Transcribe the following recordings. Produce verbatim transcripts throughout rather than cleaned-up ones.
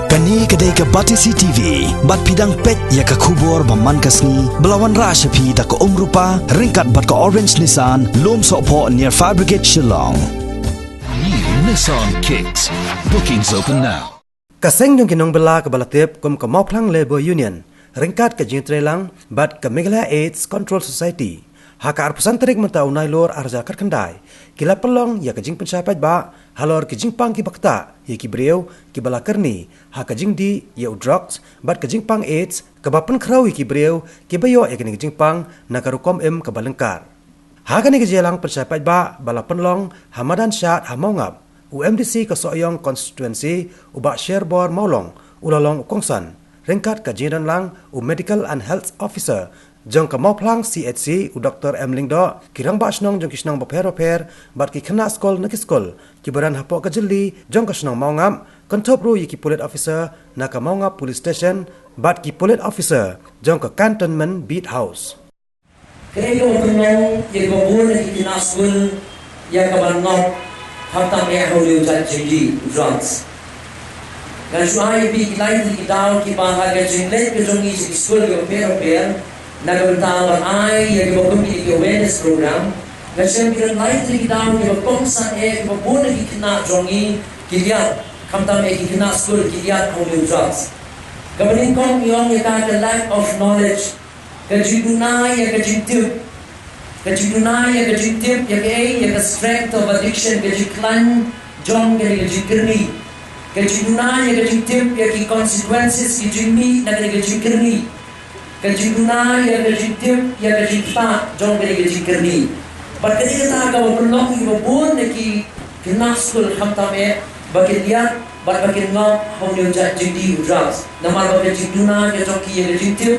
Kane ka dei ka Batesi T V, bad phi dang peit ïa ka khubor ba man ka sngi, ba la wanrah sha phi da ka Umrupa, ryngkat bad ka Orange Nissan, Lumsohphoh near Fire Brigade Shillong. New Nissan Kicks. Bookings open now. Ka seng jong ki nongbylla kaba la tip kum ka Mawphlang Labour Union, ryngkat ka jingtreilang bad ka Meghalaya AIDS Control Society, ha ka arphew san tarik mynta u Nailur arhajar khatkhyndai, ki la pynlong ïa ka jingpynshai paidbah halor ki jingpang kiba ktah ïa ki briew kiba la kyrni ha ka jingdih ïa u drugs bad ka jingpang AIDS, kaba pynkhraw ïa ki briew kiba ïoh ïa kane ka jingpang na ka rukom im kaba lyngkar. Ha kane ka jingïalang pynshai paidbah ba la pynlong ha madan Shad ha Mawngap, u M D C ka Sohiong Constituency, u Bah Sherbor Mawlong, u la long u kongsan, ryngkat ka jingdonlang u Medical and Health Officer jong ka Mawphlang C H C, u Doktor M Lyngdoh, ki rangbah shnong jong ki shnong bapher bapher, bad ki khynnah skul na ki skul kiba don hapoh ka jylli jong ka shnong Mawngap, kynthup ruh ïa ki police officer na ka Mawngap Police Station, bad ki police officer jong ka Cantonment Beat House. Kaei kaba pynlong ïa kiba bun na ki khynnah skul ïa kaban ngop, khamtam eh ha une u jait jingdih u drugs? Ngan shu ai ïa phi ki lai tylli ki daw kiba ha ka jingleit ka jong ngi sha ki skul kiba pher bapher, na ka bynta ban ai ïa kiba kum kine ki awareness program. Ngan shem ki lai tylli ki daw kiba kongsan eh kiba bun na ki khynnah jong ngi ki liat, khamtam eh ki khynnah skul ki liat ha une u drugs. Kaba nyngkong ngi ong ïa ka ka lack of knowledge. Ka jingduna ïa ka jingtip. Ka jingduna ïa ka jingtip ïa kaei, ïa ka strength of addiction, ka jingkhlaiñ jong kane ka jingkyrni. Ka jingduna ïa ka jingtip ïa ki consequences, ki jingmih na kane ka jingkyrni. Ka jingduna ïa ka jingtip ïa ka jingktah jong kane ka jingkyrni. Bad kane kata kaba pynlong ïa kiba bun na ki khynnah skul khamtam eh ba kin liat bad ba kin ngop ha une u jait jingdih u drugs. Namar ba ka jingduna ka jong ki ïa ka jingtip,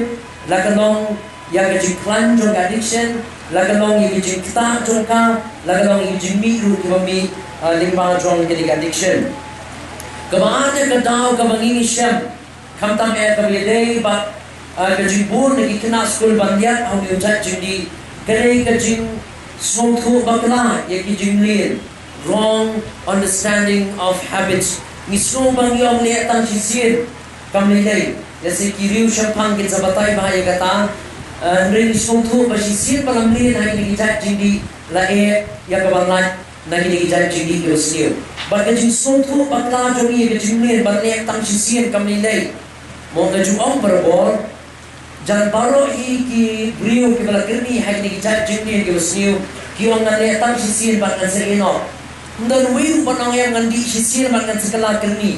la ka long ïa ka jingkhlaiñ jong ka addiction, la ka long ïa ka jingktah jong ka, la ka long ïa ka jingmih ruh kiba mih, ah, lyngba jong kane ka addiction. Kaba ar ka daw kaba ngi ngi shem, khamtam eh kaba ïadei bad, ah, ka jingbun na ki khynnah skul ban liat ha une u jait jingdih, ka dei ka jingsngewthuh bakla ïa ki jingmlien, wrong understanding of habits. Ngi sngew ba ngi ong leh tang shisien kam lei lei. Lehse ki riew shemphang kin sa batai bha ïa kata. Eh, hynrei ngi sngewthuh ba shisien ba la mlien ha kine ki jait jingdih, la eh ïa kaban lait na kine ki jait jingdih kiba sniew. Bad ka jingsngewthuh bakla jong ngi ïa ka jingmlien ban leh tang shisien kam lei lei. Mo, nga ju ong barabor, jan baroh hi ki briew kiba la kyrni ha kine ki jait jingmlien kiba sniew ki ong ngan leh tang shisien bad ngan sa ïeh noh. Ym don uwei ruh ban ong ïa ngan dih shisien bad ngan sa kylla kyrni.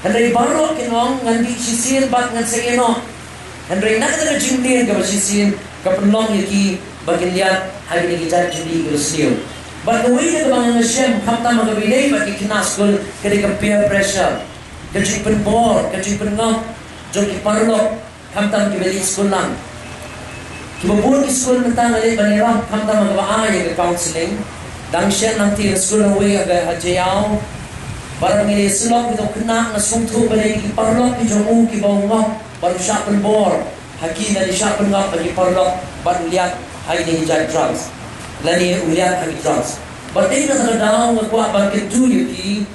Hynrei baroh kin ong ngan dih shisien bad ngan sa ïeh noh. Hynrei na kata ka jingmlien kaba shisien ka pynlong ïa ki ba kin liat ha kine ki jait jingdih kiba sniew. Bad kawei na kaba nga shem khamtam ha kaba ïadei bad ki khynnah skul ka dei ka peer pressure, ka jingpynbor, ka jingpynngop jong ki paralok khamtam kiba leit skul lang. Kiba bun ki skul mynta nga leit ban ïarap khamtam ha kaba ai ïa ka counselling. Dang shen nangta skul ha wei ha ka, ha Jaïaw. Baroh ngi leit syllok kito khynnah, nga sngewthuh ba dei ki paralok ki jong u kiba u ngop bad u shah pynbor ha ki, lane shah pynngop ha ki paralok bad u liat ha kine ki jait drugs, lane u liat ha ki drugs. Bad dei na kata ka daw nga kwah ban kyntu ïa phi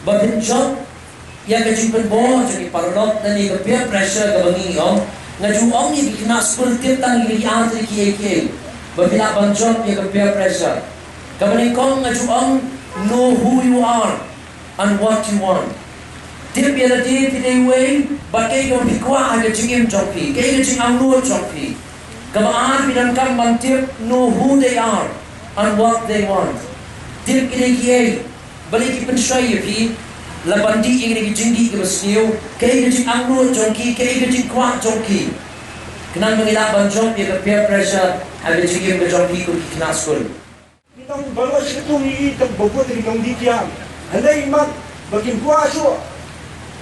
ba phin jop ïa ka jingpynbor jong ki paralok, lane ka peer pressure kaba ngi ong. Nga ju ong ïa ki khynnah skul tip tang ïa ki ar tylli kiei kiei ba phi lah ban jop ïa ka peer pressure. Kaba nyngkong nga ju ong, know who you are and what you want. Tip ïa lade phi dei uei bad kaei kaba phi kwah ha ka jingim jong phi, kaei ka jingangnud jong phi. Kaba ar, phi donkam ban tip, know who they are and what they want. Tip ki dei kiei, balei ki pynshoi ïa phi la ban dih ïa kine ki jingdih kiba sniew, kaei ka jingangnud jong ki, kaei ka jingkwah jong ki. Khnang ba ngi lah ban jop ïa ka peer pressure ha ka jingim ka jong ki kum ki khynnah skul. Ngi tang baroh shi kyntung ngi ïohi tang ba bun ki nongdih piat. Hynrei mat ba kin kwah shuh,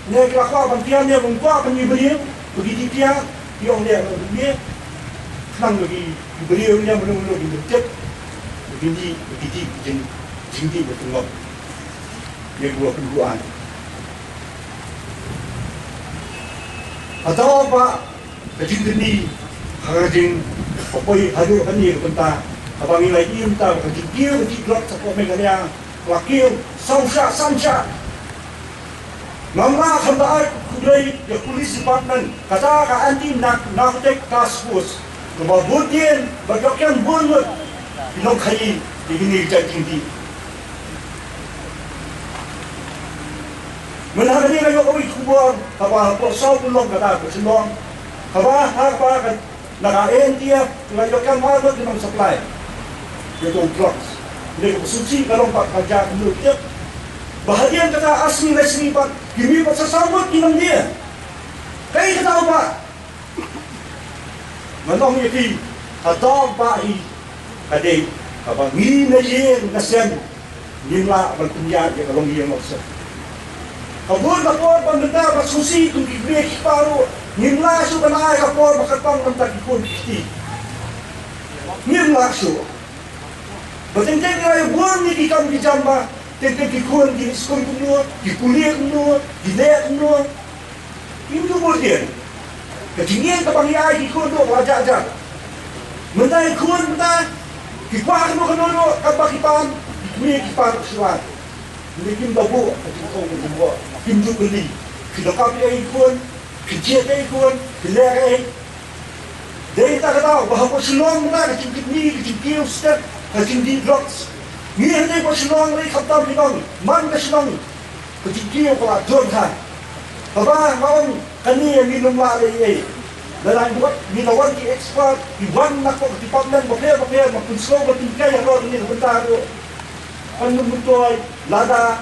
ne ki la kwah ban pian ne ban kwah ban ïa briew ba ki dih piat, ki ong ne ban ïa khnang ba ki briew ne ban ïa ban tip ba ki dih, ba ki dih jing, jingdih ba ki ngop. Ne ba ki buan. Hato ba ka jingkyrni ha ka jing, ka poi haduh kane ka bynta, haba ngi la ïohi mynta ka jingkiew ka jingdrop sha ka Meghalaya, ka la kiew saw shah san shah. Ngam lah, ngam lah ai khublei ïa Police Department, kata ka Anti Narcotic Task Force, kaba bun dien bad ïoh kiang bun ngut ki nongkhaïi ïa kine ki jait jingdih. Mynta hangne nga ïoh kawei ka khubor kaba hapoh Sawpulong kata ka Shillong, kaba ha kaba ka Na ka A N T F, nga ïoh kiang mar ngut ki nong supply ïa ka drugs. Ïa ka sngewsih ka long pat ka jaka kumno tip. Ba hadien kata ar sngi lai sngi pat ki mih pat sa saw ngut ki nong dien. Kaei kata u bah? Nga ong ïa ki, kata u bah hi ka dei kaba ngi na ïing na sem ngim lah ban pynïaid ïa ka longïing longsem. Ka bun ka por ba mynta ba sngewsih kum ki kmie ki kpa ruh ngim lah shuh ban ai ka por ba kyrpang na bynta ki khun ki kti. Ngim lah shuh. Ba teng teng ngi la ïa bun ïa ki kam ki jam ba teng teng ki khun ki skul kumno, ki pule kumno, ki leh kumno. Kim ju bud ïa ka jingïeng kaba ngi ai ki khun ruh la jah jah. Mynta ki khun mynta ki kwah kano kano ruh katba ki pan, ki kmie ki pan shuwa. Mynta kim da buh ka jingkhong ka jingbuh, kim ju kylli. Ki da kap ïa ki khun, ki jied ïa ki khun, ki leh ïa ki. Dei kata ka daw ba hapoh Shillong mynta ka jingkit ni, ka jingkiew stet, ka jingdih drugs. Ngi hangne hapoh Shillong ruh khamtam ki nong man ka shnong. Ka jingkiew ka la don ha kaba nga ong kane ngi nym lah leh ei. Lada ngi wan, ngi la wan ki expert, ki wan na ka department bapher bapher, ma pynsngew ba tyngkai halor kane ka bynta ruh. Kan nym myntoi lada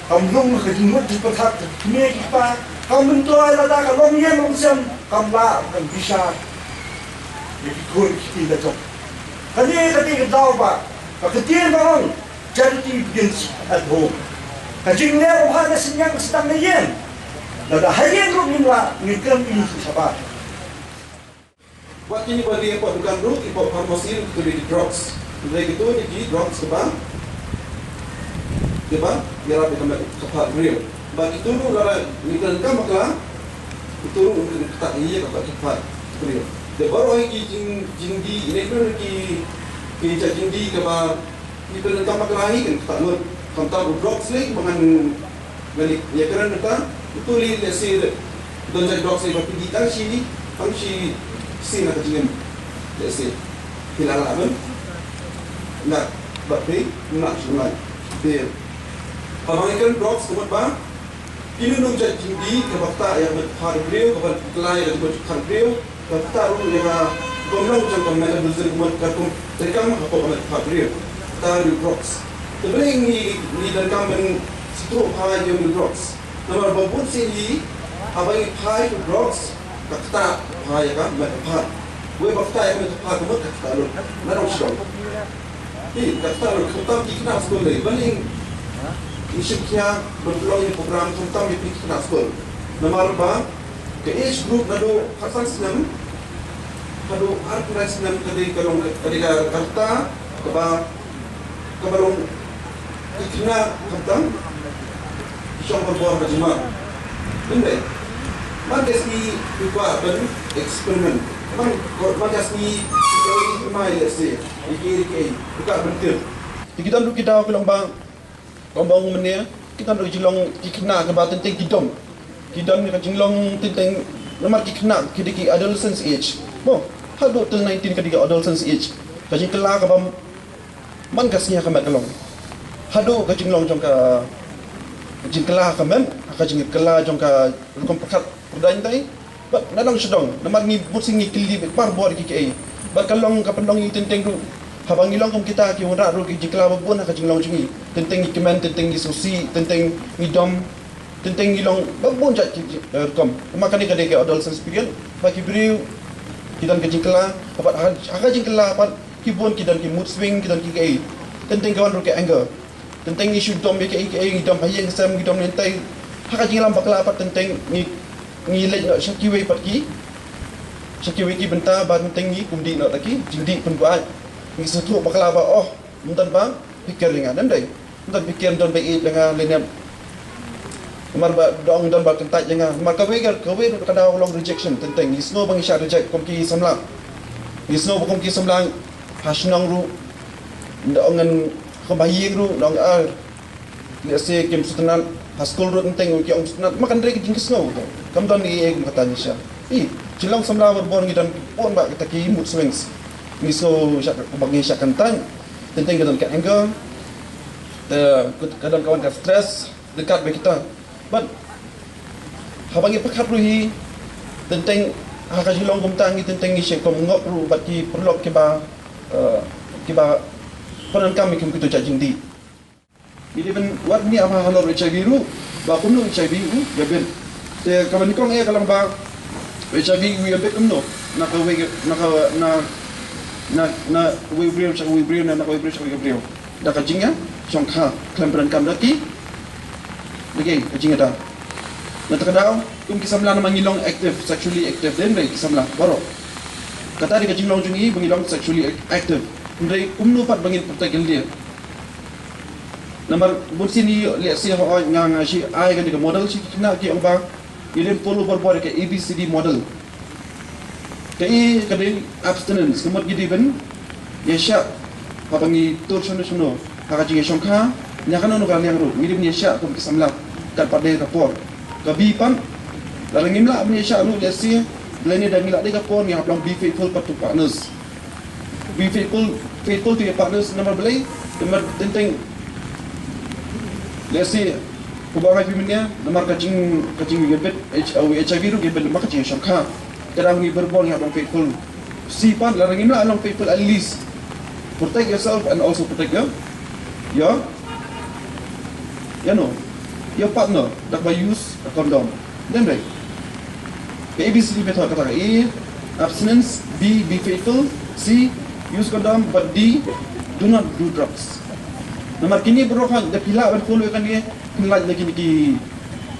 kam long ka jingmut jingpyrkhat ka kmie ki kpa, kam myntoi lada ka longïing longsem kam lah ban bishar ïa ki khun ki kti la jong. Kane ka dei ka daw ba ka ktien ba ong, charity begins at home. Ka jingleh u ha na synñiang ka sdang na ïing. Lada ha ïing ruh ngim lah, ngin kren ïa u shabar. Wat kine ba dei hapoh dukan ruh, hapoh pharmacy ruh, kito dei ki drugs. Hynrei kito dei ki drugs kaba, kaba ïarap ïa ka met ka phad briew. Ba kito ruh lada ngi kren kam bakla, kito ruh ngi kren ktah ïa ka met ka phad briew. Te baroh hi ki jing, jingdih, ine kren ki, ki jait jingdih kaba Ngi pyndonkam bakla hi kan ktah lut. Khamtam u drugs lei ba ngan, ngan ïa kren mynta. Uto lei lehse don jait drugs lei ba phi dih tang shi, tang shi sien na ka jingim. Lehse phi la lah ban ngat bad phi ngat shuh ngat. Te haba ngi kren drugs ka mut ba kine nong jait jingdih kaba ktah ïa ka met ka phad briew, kaba pynkylla ïa ka met ka phad briew. Ka ktah ruh ïa ka, ka long jong ka metabolism, ka kum treikam hapoh ka met ka phad briew. Ka ktah ruh drugs. Te balei ngi, ngi donkam ban sngewthuh bha ïa u drugs? Namar ba bun sien hi haba ngi phai u drugs ka ktah bha ïa ka met ka phad. Wei ba ktah ïa ka met ka phad ka mut ka ktah lut. Nga dang sdang. Hi, ka ktah lut, khamtam ki khynnah skul lei. Balei ngi shim khia ban pynlong ïa u program khamtam ïa ki khynnah skul? Namar ba ka age group naduh khatsan snem haduh arphew lai snem ka dei ka long, ka dei ka rta kaba, kaba long ki khynnah khamtam ki shong bor bor ha ka jingmut. Ym dei. Man ka sngi ki kwah ban experiment. Man, man ka sngi ki kwah ban experiment, let's say. Ïa kiei kiei ki kwah ban tip. Te ki don ruh ki daw ki long ba, kumba ong mynne, ki don ruh ki jinglong ki khynnah kaba teng teng ki dom. Ki don ka jinglong teng teng namar ki khynnah ki dei ki adolescence age. Mo, haduh till nineteen ka dei ki adolescence age. Ka jingkylla kaba man ka sngi ha ka met ka long. Haduh ka jinglong jong ka, ka jingkylla ha ka met, ka jingkylla jong ka rukom pyrkhat pyrdain tai. Bad nga dang sdang, namar ngi bun sien ngi kylli bad parbor ki kiei. Bad ka long ka pynlong ïa ngi teng teng ruh. Haba ngi long kum kita ki wanrah ruh ki jingkylla ba bun ha ka jinglong jong ngi. Teng teng ngi kmen, teng teng ngi sngewsih, teng teng ngi dom, teng teng ngi long ba bun jait ki, eh, rukom. Namar kane ka dei ka adolescence period, ba ki briew ki don ka jingkylla, bad ha, ha ka jingkylla pat ki bun ki don ki mood swing, ki don ki kiei. Teng teng ki wan ruh ki anger. Teng teng ngi shu dom ïa kiei kiei, ngi dom ha ïing ha sem, ngi dom lynti. Ha ka jingïalam bakla pat teng teng ngi, ngi leit noh sha kiwei pat ki, sha kiwei ki bynta ba teng teng ngi kum dih noh da ki jingdih pynbuaid. Ngi sngewthuh bakla ba oh, ym don ba pyrkhat ïa nga, ym dei. Ym don pyrkhat, ym don ba ïeit ïa nga lane namar ba dang don ba kyntait ïa nga. Namar kawei ka, kawei ruh ka daw long rejection teng teng. Ngi sngew ba ngi shah reject kum ki samla. Ngi sngew ba kum ki samla ha shnong ruh, nda ong ngan, kum ha ïing ruh nda ong, ah, lehse kim sngewtynnat, Ha skul ruh teng ki ong sngewtynnat, ma kan dei ka jingkynmaw to. Kam don ei ei kum kata ngi sha. I, shilong samla bor bor ngi don bun bah kita ki mood swings. Ngi sngew shah, ba ngi shah kyntait. Teng teng ka don ka anger. Te, ka don ka wan ka stress. Dekat ba kita. But haba ngi pyrkhat ruh hi, teng teng ha ka shilong kumta ngi teng teng ngi shem kum ngop ruh bad ki paralok kiba, eh, kiba pyndonkam ïa kum kito ki jingdih. Ngi dei ban wad ngi ap halor H I V ruh, ba kumno H I V u ïa bit. Te kaba nyngkong eh ka long ba H I V u ïa bit kumno, na kawei, na ka, na, na, na kawei u briew sha kawei u briew, na kawei u briew sha kawei u briew. Da ka jingïashongkha khlem pyndonkam da ki, da ki, ka jingïada. Na kata ka daw, kum ki samla namar ngi long active, sexually active, dei hynrei ki samla baroh. Kata dei ka jinglong jong ngi ba ngi long sexually active. Hynrei kumno pat ba ngin protect ïalade. Namar bunsien ngi lehse hooid nga, nga shu ai kane ka model sha ki khynnah, ki ong ba ngi dei ban follow bor bor ïa ka A B C D model. Kaei ka dei? Abstinence, ka mut ngi dei ban ïashah haba ngi tur shano shano ha ka jingïashongkha, na kano kano ka liang ruh ngi dei ban ïashah kum ki samla. Katba dei ka por, ka B pat, lada ngim lah ban ïashah ruh, lehse lane da ngi lah dei ka por, ngi hap long be faithful to partners. Be faithful, faithful to your partners, namar balei? Namar teng teng, lehse kumba nga ong mynne, namar ka jing, ka jingïabit H-, uh, H I V ruh ka bit namar ka jingïashongkha. Ka dang ngi bor bor ngi hap long faithful. C pat, lada ngim lah long faithful, at least protect yourself and also protect your, your, you know, your partner. Da kaba use a condom. Dei, dei. Ka A B C D method, kata ka A, abstinence, B, be faithful, C, use condom, bad D, do not do drugs. Namar kine baroh, da phi lah ban follow ïa kane, phin lait na kine ki,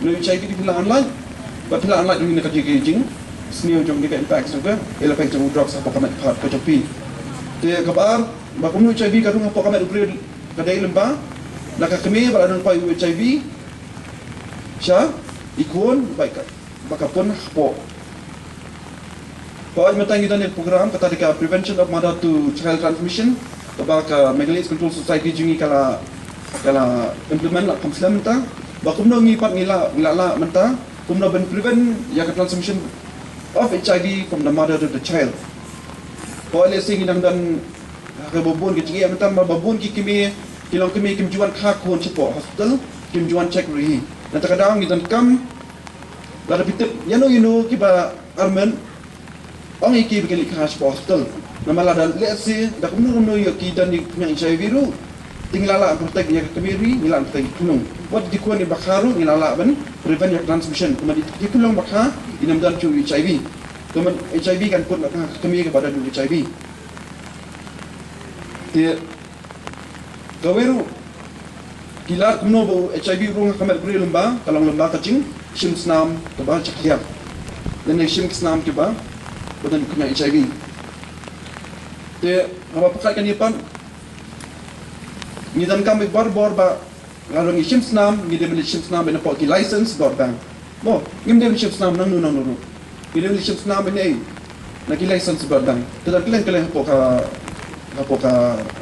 na H I V phin lah ban lait, bad phin lah ban lait na kine ki jing, sniew jong kine ki impact jong ka, ill effect jong drugs hapoh ka met ka jong phi. Te kaba ar, ba kumno H I V ka rung hapoh ka met u briew, ka dei lyngba na ka kmie ba la don pat ïa u H I V sha i khun, ba ka, ba ka pun hapoh. Hooid, mynta ngi don ïa ka program kata dei ka Prevention of Mother to Child Transmission, kaba ka Meghalaya AIDS Control Society jong ngi ka la, ka la implement la kham slem mynta. Ba kumno ngi pat ngi la, ngi la lah mynta kumno ban prevent ïa ka transmission of H I V from the mother to the child. Hooid, lehse ngi dang don ha kaba bun ki jingeh mynta, ba bun ki kmie, ki long kmie kim ju wan kha khun shapoh hospital, kim ju wan check ruh hi. Na kata ka daw ngi donkam, lada phi tip ïano ïano kiba armet, ong ïa ki ba kin leit kha shapoh hospital. Namar lada lehse da kumno kumno ïa ki don ïa ka khñiang H I V ruh, te ngi la lah protect ïa ka kmie ruh, ngi la lah protect ïa ka khynnah. Wat ki khun kiba kha ruh ngi la lah ban prevent ïa ka transmission. Kumba ki khynnah ba kha, kin ym don shuh H I V. Kumba H I V kan put na ka kmie kaba don H I V. Te kawei ruh, ki lad kumno ba u H I V u rung ha ka met u briew lyngba, ka long lyngba ka jingshim snam kaba jakhlia, lane shim ki snam kiba, ba don ka khñiang H I V. Te haba pyrkhat kane pat, ngi donkam bor bor ba lada ngi shim snam, ngi dei ban leit shim snam na poh ki licensed blood bank. Mo, ngim dei ban shim snam nangno nangno ruh. Ngi dei ban leit shim snam na, na ki licensed blood bank. Te don kylleng kylleng hapoh ka, hapoh ka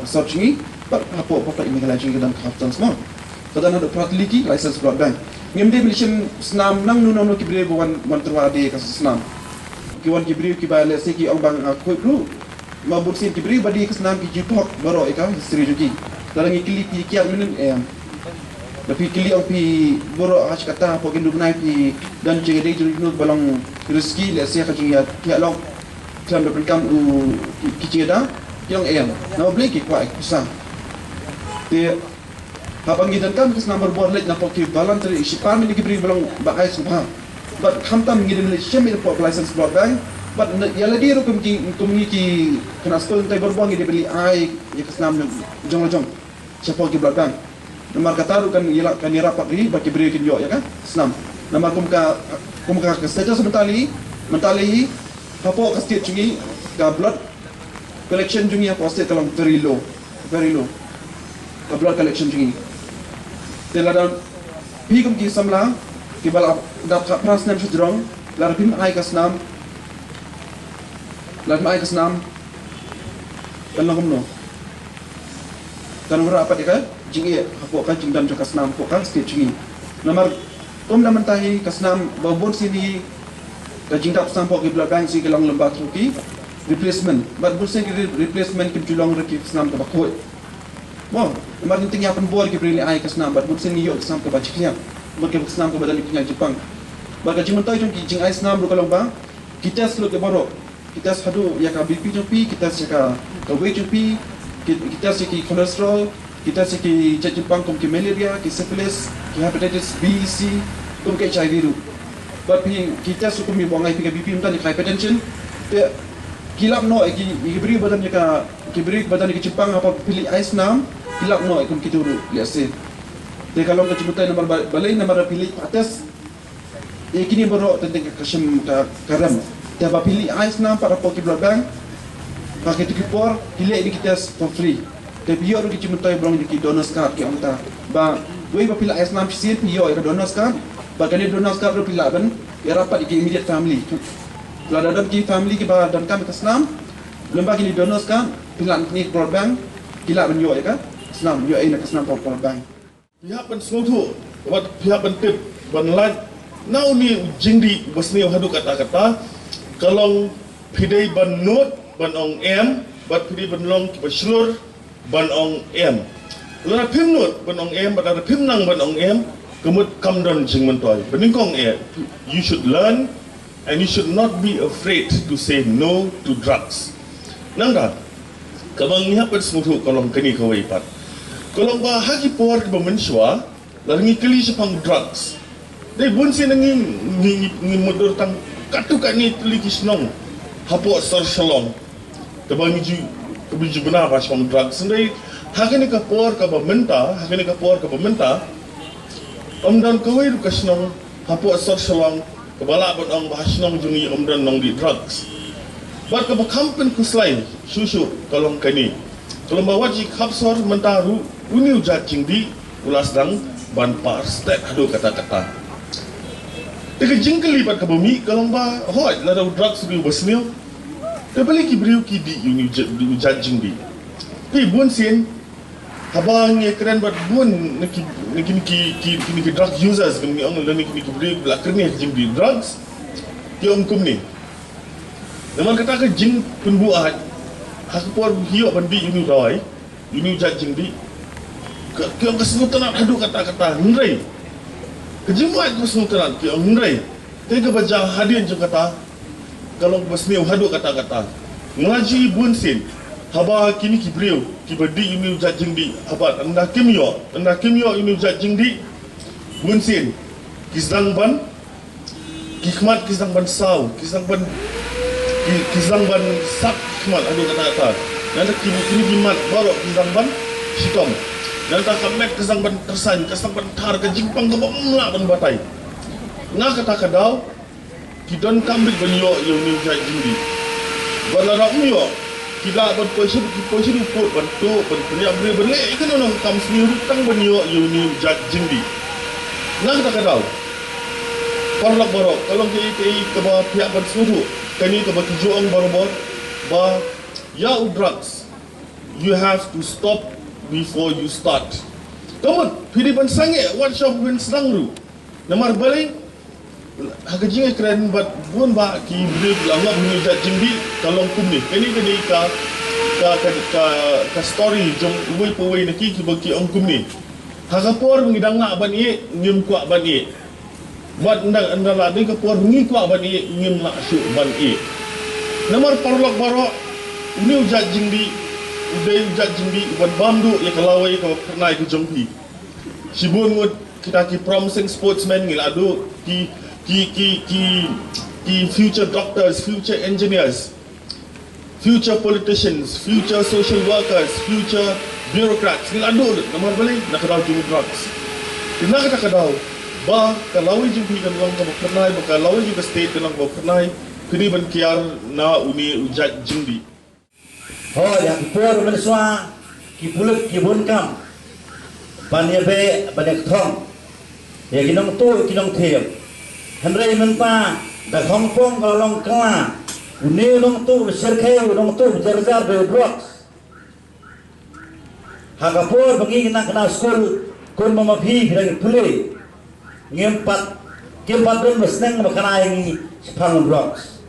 sor jong ngi, bad hapoh, hapoh ka Meghalaya jong ngi ka don ka hospital mo. Ka don haduh phra tylli ki licensed blood bank. Ngim dei ban leit shim snam nangno nangno, ki briew ba wan, wan tyrwa de ka snam. Ki wan ki briew kiba lehse ki ong ba nga khuid ruh. Namar bun sien ki briew ba die ka snam ki ju thok baroh ïa ka history jong ki. Lada ngi kylli phi kiad mynnin, em. Da phi kylli ong phi baroh ha shi katta hapoh ki hynñiew bnai phi don jingïadei jingïadei ba long risky, lehse ka jingïathiah lok khlem da pyndonkam u ki, ki jingïada, ki ong em. Namar balei? Ki kwah ïa ka pisa. Te haba ngi donkam ka snam bor bor, leit na poh ki voluntary, shipang mynta ki briew ba long ba ai sngewbha. Bad khamtam ngi dei ban leit shim ïa poh ka licensed blood bank. Bad ïa lade ruh kum ki, kum ngi ki khynnah skul, mynta bor bor ngi dei ban leit ai ïa ka snam jong, jong la jong shapoh ki blood bank. Namar kata ruh kan ïa la, kan ïarap pat ri ba ki briew kin ïoh ïa ka snam. Namar kum ka, kum ka, ka status mynta lei, mynta lei hapoh ka state jong ngi, ka blood collection jong ngi hapoh state ka long very low. Very low ka blood collection jong ngi. Te lada phi kum ki samla kiba la dap ka phra snem sha jrong, lada phim ai ka snam, lada phim ai ka snam, kan long kumno? Kan wanrah pat ïa ka jingeh hapoh ka jingdon jong ka snam hapoh ka state jong ngi. Namar kum da mynta hi ka snam ba bun sien hi ka jingdap snam hapoh ki blood bank hi ka long lyngba through ki replacement. Bad bun sien ki re- replacement kim ju long ruh ki snam kaba khuid. Mo, namar ngin tip ïa pynbor ki briew leh ai ka snam bad bun sien ngi ïoh ka snam kaba jingkñia. Bad ka snam kaba don ki kñia jingpang. Bad ka jingmyntoi jong ki jingai snam ruh ka long ba ki test lut ïa baroh. Ki test haduh ïa ka B P jong phi, ki test ïa ka, ka weight jong phi, ki, ki test ïa ki cholesterol, ki test ïa ki jait jingpang kum ki malaria, ki syphilis, ki hepatitis B, C, kum ki H I V ruh. Bad phi ki test kum ïa ba ngai phi ka B P mynta ïa ka hypertension. Te ki lap noh ïa ki, ïa ki briew ba don ïa ka, ki briew ba don ïa ki jingpang haba phi leit ai snam, ki lap noh ïa kum kito ruh lehse. Te ka long ka jingmyntoi namar ba, balei namar ba phi leit pat test. Ïa kine baroh teng teng ka shim ka, ka rem. Te ba phi leit ai snam pat hapoh ki blood bank, ha kito ki por ki leh ïa ki test for free. Te phi ïoh ruh ki jingmyntoi ba long ïa ki donors card, ki ong ta ba wei ba phi leit ai snam shisien phi ïoh ïa ka donors card. Ba kane donors card ruh phi lah ban ïarap pat ïa ki immediate family. Lada don ki family kiba donkam ïa ka snam, lyngba kine donors card phi lah ïa kine ki blood bank, ki lah ban ïoh ïa ka snam, ïoh ïa ka snam hapoh blood bank. Phi hap ban sngewthuh bad phi hap ban tip ban lait na une u jingdih uba sniew haduh katta katta. Ka long phi dei ban nud ban ong em, bad phi dei ban long kiba shlur ban ong em. Lada phim nud ban ong em bad lada phim nang ban ong em, ka mut kam don jingmyntoi. Ba nyngkong eh, you should learn and you should not be afraid to say no to drugs. Nangta kaba ngi hap ban sngewthuh ka long kane kawei pat. Ka long ba ha ki por kiba mynshuwa, lada ngi kylli shaphang drugs, dei bun sien ngi, ngi, ngi, ngi mutdur tang katto katne tylli ki shnong hapoh sor Shillong. Kaba ngi ju, kaba ju bna ba shaphang drugs. Hynrei ha kane ka por kaba mynta, ha kane ka por kaba mynta, ym don kawei ruh ka shnong hapoh sor Shillong kaba lah ban ong ba ha shnong jong ngi ym don nongdih drugs. Bad kaba kham pynkhuslai shuh shuh ka long kane. Ka long ba wat shi khap sor mynta ruh une u jait jingdih u la sdang ban par stet haduh katta katta. Te ka jingkylli bad kaba mih ka long ba hooid lada u drugs ruh uba sniew, te balei ki briew ki dih une u jait, u jait jingdih? Te bun sien haba ngi kren bad bun na ki, na kine ki, ki, kine ki drug users, kine ki ong lane kine ki briew ba la kren ïa ka jingdih drugs, ki ong kumne. Namar kata ka jingpynbuaid, ha ka por ba ki ïoh ban dih une u dawai, une u jait jingdih, ka, ki ong ka sngewtynnat haduh katta katta, hynrei ka jingbuaid ka sngewtynnat, ki ong, hynrei te kaba jia hadien jong kata ka long kaba sniew haduh katta katta. Nga la ju ïohi bun sien haba kine ki briew kiba dih une u jait jingdih, haba ynda kim ïoh, ynda kim ïoh une u jait jingdih, bun sien ki sdang ban, ki khmat ki sdang ban saw, ki sdang ban, ki, ki sdang ban sap ki khmat haduh katta katta. Nangta ki, kine ki mat baroh ki sdang ban shitom. Nangta ka met ka sdang ban kyrsan, ka sdang ban thar, ka jingpang kaba ym lah ban batai. Na kata ka daw ki donkam beit ban ïoh ïa une u jait jingdih. Bad lada ym ïoh, ki lah ban poi sha, ki poi sha dipur ban tuh, ban pynïap briew, ban leh ïa kano kano ka kam sniew ruh tang ban ïoh ïa une u jait jingdih. Na kata ka daw, paralok baroh, ka long kaei kaei kaba phi hap ban sngewthuh, kane kaba ki ju ong barabor ba ïa u drugs you have to stop before you start. Ka mut phi dei ban sangeh wat sha ban sdang ruh. Namar balei? Ha ka jingïakren bad bun bah ki briew la ngop une u jait jingdih, ka long kumne. Kane, kane ka, ka, ka, ka, ka story jong uwei pa uwei na ki, kiba ki ong kumne. Ha ka por ba ngi dang lah ban ïeh, ngim kwah ban ïeh. Bad ynda, ynda la dei ka por ba ngi kwah ban ïeh, ngim lah shuh ban ïeh. Namar paralok baroh, une u jait jingdih u dei u jait jingdih uban bam duh ïa ka lawei kaba phyrnai ka jong phi. Shibun ngut kita ki promising sportsmen ngi la duh ki, ki, ki, ki, ki future doctors, future engineers, future politicians, future social workers, future bureaucrats, ngi la duh lut. Namar balei? Na ka daw jong u drugs. Te na kata ka daw ba ka lawei jong phi kan long kaba phyrnai, ba ka lawei jong ka state kan long kaba phyrnai, phi dei ban kiar na une u jait jingdih. Hooid, ha ki por mynshuwa ki pulit ki bun kam ban ïabeh, ban ïakthong ïa ki nongtuh ki nongthied. Hynrei mynta da ka hongpong ka la long kylla, une u nongtuh ba shyrkhei, u nongtuh ba jar jar dei u drugs. Ha ka por ba ngi na kane ka skul, kumba ma phi phi dang ïa pule, Ngim pat, kim pat don ba sneng ba khana ïa ngi shaphang drugs.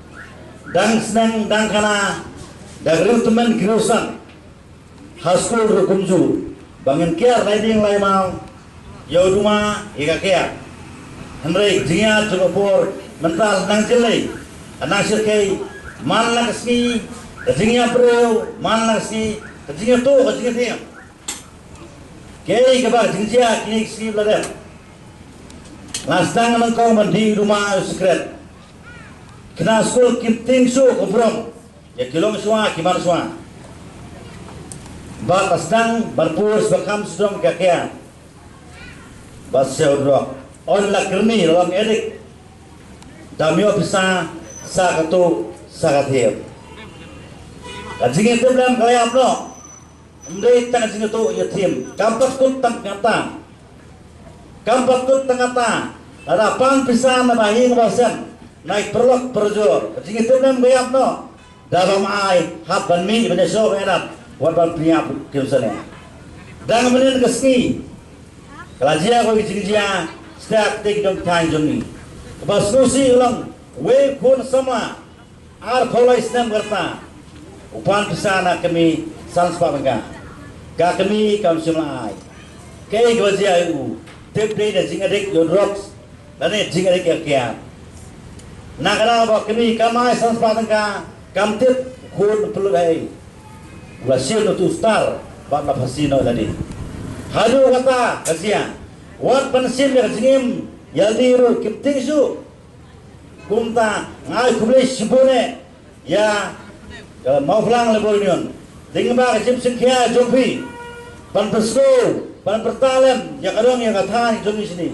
Dang sneng dang khana da ka riew tymmen ka riew san ha skul ruh kumjuh ba ngin kiar lai dieng lai maw ïa u duma ïa ka kiar. Hynrei jingïa jong ka por mynta nang jyllei, nang shyrkhei man la ka sngi, ka jingïa briew man la ka sngi, ka jingïathuh ka jingïathiang. Kaei kaba ka jingjia kine ki sngi ba la dep. La sdang nyngkong ban dih duma u sikret. Khynnah skul kim tieng shuh ka burom ïa ki long shuwa ki man shuwa. Bad la sdang ban pur sha ba kham sdang ka kiar. Bad sha u drok. Ong la kyrni la long edik. Dam ïoh pisa sa katu sa ka thiep. Ka jingïatip lem ka la ïap noh. Ym dei tang jingïathuh ïathiam. Kam pat kut tang kata. Kam pat kut tang kata. Lada pan pisa na ba ïing ba sem, na ki paralok parajor, ka jingïathuh lem ka ïap noh. Da bym ai hap ban mih ban ïashoh ban ïadat wat ban pynïap kim sene. Dang mynnin ka sngi ka la jia ka jingjia. Stek te ki dong thaiñ jong ngi. Kaba sngewsih long wei khun samla arphew lai snem ka rta, u pan pisa na kmie san spah tyngka. Ka kmie kam shym la ai. Kaei kaba jia ïa u? Tip dei da jingadik ïa u drugs lane jingadik ïa ka kiad. Na ka daw ba kmie kam ai san spah tyngka, kam tip khun pynlut ha ei. U la shim utu u star bad la phasi noh ïa lade. Haduh kata ka jia. Wat ban shim ïa ka jingim ïalade ruh kim tieng shuh. Kumta nga ai khublei shibun eh ïa ka Mawphlang Labour Union lyngba ka jingpynsngewkhia jong phi ban pynsngew ban pyrta lem ïa ka dong ïa ka thaiñ jong ngi shane.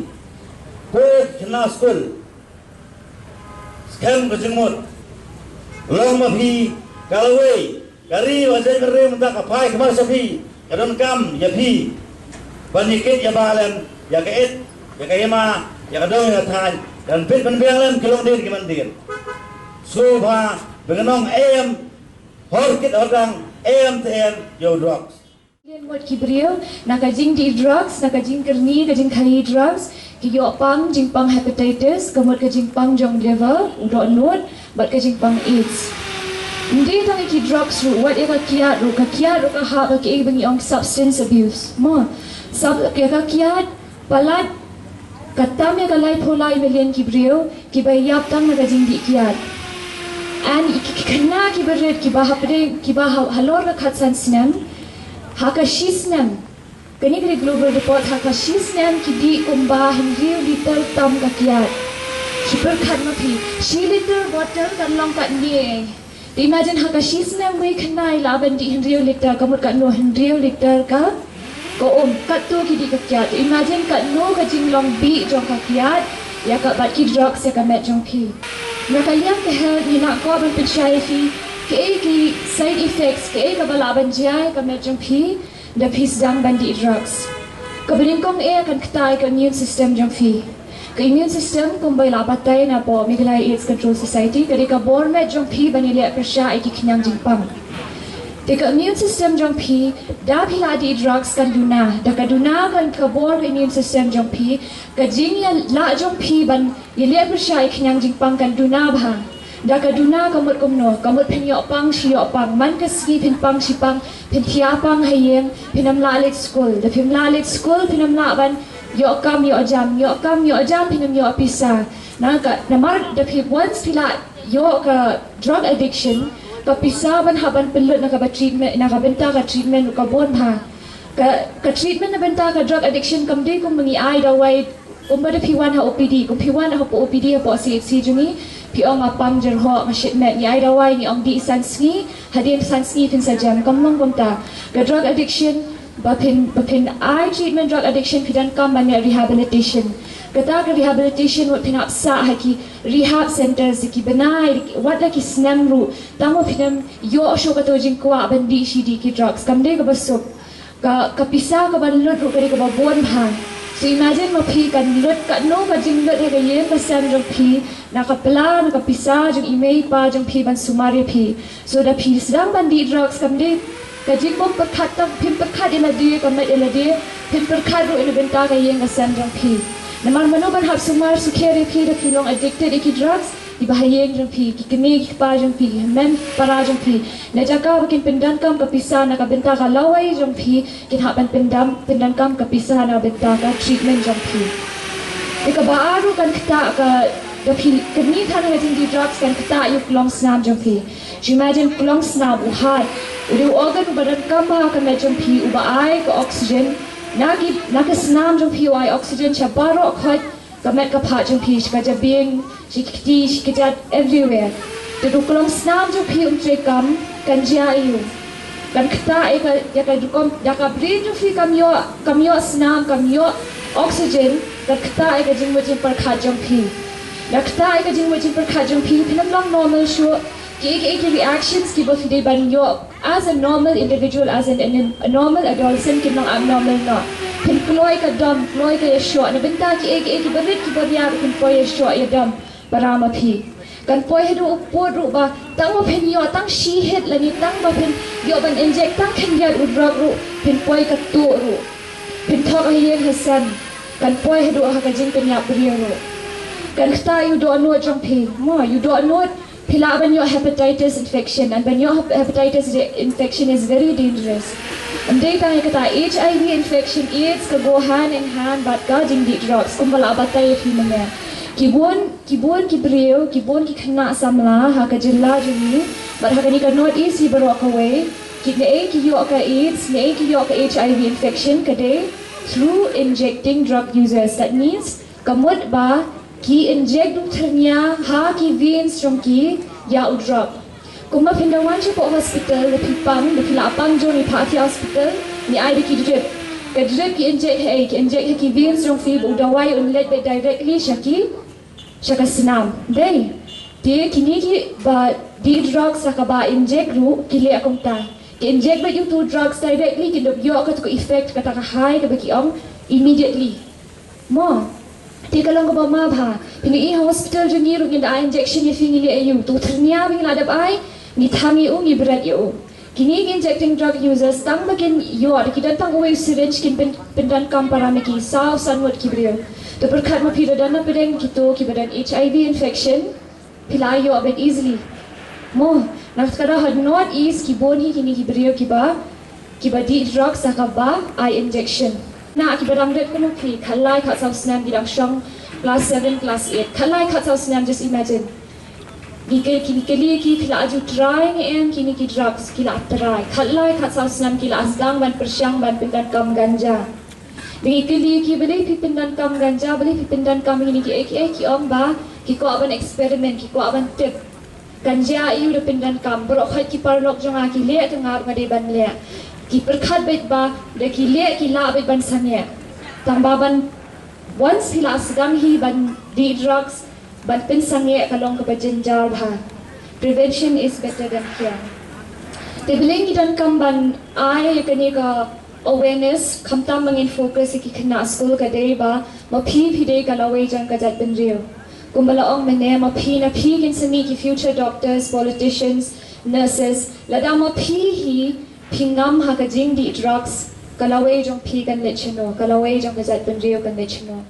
Ko khynnah skul, skhem ka jingmut, long ma phi ka lawei. Ka ri ba jait bynriew mynta ka phai khmat sha phi, ka donkam ïa phi ban ïakit ïabah lem ïa ka it, ïa ka hima, ïa ka dong ïa ka thaiñ, ban pynbiang lem ki longdien ki mandien. Sngewbha ba ngin ong em hor kit hor dang, em te em ïa u drugs. Lien mut ki briew na ka jingdih drugs, na ka jingkyrni, ka jingkhaii drugs, ki ïoh pang jingpang hepatitis, ka mut ka jingpang jong liver, u dohnud, bad ka jingpang AIDS. Ym dei tang ïa ki drugs ruh, wat ïa ka kiad ruh, ka kiad ruh ka hap ha kiei ba ngi ong substance abuse. Mo, sub, ïa ka kiad, palat, ka tam ïa ka laiphew lai million ki briew kiba ïap tang na ka jingdih kiad. And ki, ki khynnah kiba rit kiba hapdeng kiba ha, halor ka khatsan snem, ha ka shi snem, kane ka dei global report, ha ka shi snem ki dih kumba hynriew liter tam ka kiad. Shi pyrkhat ma phi, shi liter bottle kan long katne. Te imagine ha ka shi snem wei khynnah i lah ban dih hynriew liter, ka mut katno hynriew liter ka, ka um, katto ki dih ka kiad. Te imagine katno ka jinglong bih jong ka kiad ïa ka bad ki drugs ïa ka met jong phi. Na ka liang ka health ngi nakor ban pynshai ïa phi kaei ki side effects, kaei kaba lah ban jia ïa ka met jong phi da phi sdang ban dih drugs. Kaba nyngkong eh kan ktai ka immune system jong phi. Ka immune system kumba i la batai na poh Meghalaya AIDS Control Society ka dei ka bor met jong phi ban ïaleh pyrshah ïa ki khñiang jingpang. Te ka immune system jong phi, da phi la dih drugs kan duna, da ka duna kan ka bor ka immune system jong phi, ka jingïalah jong phi ban ïaleh pyrshah ïa ki khñiang jingpang kan duna bha. Da ka duna ka mut kumno, ka mut phin ïoh pang shi ïoh pang, man ka sngi phin pang shi pang, phin thiah pang ha ïing, phin ym lah leit skul, da phim lah leit skul phin ym lah ban ïoh kam ïoh jam, ïoh kam ïoh jam phin ym ïoh pisa. Na ka, namar da phi once phi la ïoh ka drug addiction, ka pisa ban hap ban pynlut na kaba treatment, na ka bynta ka treatment ka bun bha. Ka, ka treatment na bynta ka drug addiction kam dei kum ba ngi ai dawai, kumba da phi wan ha O P D, kum phi wan ha O P D hapoh C H C jong ngi, phi ong nga pang jyrhoh, nga shit met, ngi ai dawai ngi ong dih san sngi, hadien san sngi phin sa jem, kam long kumta. Ka drug addiction, ba phin, ba phin ai treatment drug addiction phi donkam ban leh rehabilitation. Kata ka rehabilitation wat phin hap sah ha ki rehab centers ki bnai, wat la ki snem ruh, tang ba phin ym ïoh shuh kato jingkwah ban dih shi dih ki drugs, kam dei kaba suk. Ka, ka pisa kaban lut ruh ka dei kaba bun bha. So imagine ma phi kan lut katno ka jinglut ha ka ïing ka sem jong phi, na ka pla, na ka pisa jong i mei i pa jong phi ban sumar ïa phi. So da phi sdang ban dih drugs kam dei ka jingbym pyrkhat tang, phim pyrkhat ïa lade, ka met ïa lade, phim pyrkhat ruh ïa na bynta ka ïing ka sem jong phi. Namar mano ban hap sumar sukher ïa phi da phi long addicted ïa ki drugs? Ki bahaïing jong phi, ki kmie ki kpa jong phi, ki hynmen para jong phi. Na jaka ba kin pyndonkam ka pisa na ka bynta ka lawei jong phi, kin hap ban pyndam pyndonkam ka pisa na ka bynta ka treatment jong phi. Te kaba ar ruh kan ktah ka, da phi kynni than ha ka jingdih drugs kan ktah ïa u klong snam jong phi. Ju imagine klong snam, u heart, u dei u organ uba donkam bha ha ka met jong phi, uba ai ka oxygen na ki, na ka snam jong phi, u ai oxygen sha baroh khoit ka met ka phad jong phi, sha ka jabieng, sha ki kti, sha ki kjat, everywhere. Te u klong snam jong phi um treikam, kan jia aiu? Kan ktah ïa ka, ïa ka rukom, ïa ka brain jong phi kam ïoh, kam ïoh snam, kam ïoh oxygen, kan ktah ïa ka jingmut jingpyrkhat jong phi. Kan ktah ïa ka jingmut jingpyrkhat jong phi, phin ym long normal shuh. Kiei kiei ki reactions kiba phi dei ban ïoh as a normal individual, as an, an, a normal adolescent, kin long abnormal noh. Phin kloi ka dom, kloi ka ïashoh, na bynta kiei kiei kiba rit kiba riat ruh phin poi ïashoh ïadom para ma phi. Kan poi haduh u pud ruh ba tang ba phin ïoh tang shi hit lane tang ba phin ïoh ban inject tang khyndiat u drug ruh, phin poi katto ruh. Phin thok ha ïing ha sem. Kan poi haduh ha ka jingpynïap briew ruh. Kan ktah ïa u dohnud jong phi. Mo, ïa u dohnud, phi lah ban ïoh hepatitis infection, and ban ïoh hep-, hepatitis re-, infection is very dangerous. Ym dei tang ïa kata, H I V infection, AIDS ka go hand in hand bad ka jingdih drugs, kumba la batai ïa phi mynne. Ki bun, ki bun ki briew, ki bun ki khynnah samla ha ka jylla jong ngi bad ha kane ka North East hi baroh kawei, ki, naei ki ïoh ka AIDS, naei ki ïoh ka H I V infection, ka dei through injecting drug users. That means, ka mut ba ki inject, u thyrnia ha ki veins jong ki ïa u drug. Kumba phin da wan shapoh hospital, da phi pang, da phi la pang jong ngi, pha phi hospital, ngi ai da ki drip. Ka drip ki inject ha ei? Ki inject ha ki veins jong phi ba u dawai un leit beit directly sha ki, sha ka snam. Dei. Te kine kiba dih drugs ha kaba inject ruh ki leh kumta. Ki inject beit ïa uto u drugs directly, kin da ïoh kata ka effect, kata ka high kaba ki ong, immediately. Mo. Te ka long kaba ma bha. Phin ïohi ha hospital jong ngi ruh, ngi da ai injection ïa phi, ngi leh aïu? Uto u thyrnia ba ngi la dep ai, ngi thang ïa u, ngi bret ïa u. Kine ki injecting drug users, tang ba kin ïoh, da ki don tang uwei u syringe, kin pyn, pyndonkam para ma ki saw san ngut ki briew. To pyrkhat ma phi, da don na pdeng kito kiba don H I V infection, phi la ïoh beit easily. Mo, na kata ka daw ha North East ki bun hi kine ki briew kiba, kiba dih drugs ha kaba ai injection. Na kiba dang rit kumno phi, khatlai khatsaw snem ki dang shong class seven, class eight. Khatlai khatsaw snem, just imagine. Ngi kylli, ngi kylli ki, phi la ju try ne em kine ki drugs? Ki la try. Khatlai khatsaw snem ki la sdang ban pyrshang ban pyndonkam ganja. Ngi kylli ki, balei phi pyndonkam ganja, balei phi pyndonkam kine kiei kiei? Ki ong ba ki kwah ban experiment, ki kwah ban tip. Kan jia aiu da pyndonkam? Baroh khoit ki paralok jong nga ki leh, te nga ruh nga dei ban leh. Ki pyrkhat beit ba da ki leh ki lah beit ban sangeh. Tang ba ban, once phi la sdang hi ban dih drugs, ban pynsangeh ka long kaba jynjar bha. Prevention is better than cure. Te balei ngi donkam ban ai ïa kane ka awareness, khamtam ba ngin focus ïa ki khynnah skul, ka dei ba ma phi phi dei ka lawei jong ka jaitbynriew. Kumba la ong mynne, ma phi na phi kin sa mih ki future doctors, politicians, nurses. Lada ma phi hi phi ngam ha ka jingdih drugs, ka lawei jong phi kan leit shano, ka lawei jong ka jaitbynriew kan leit shano?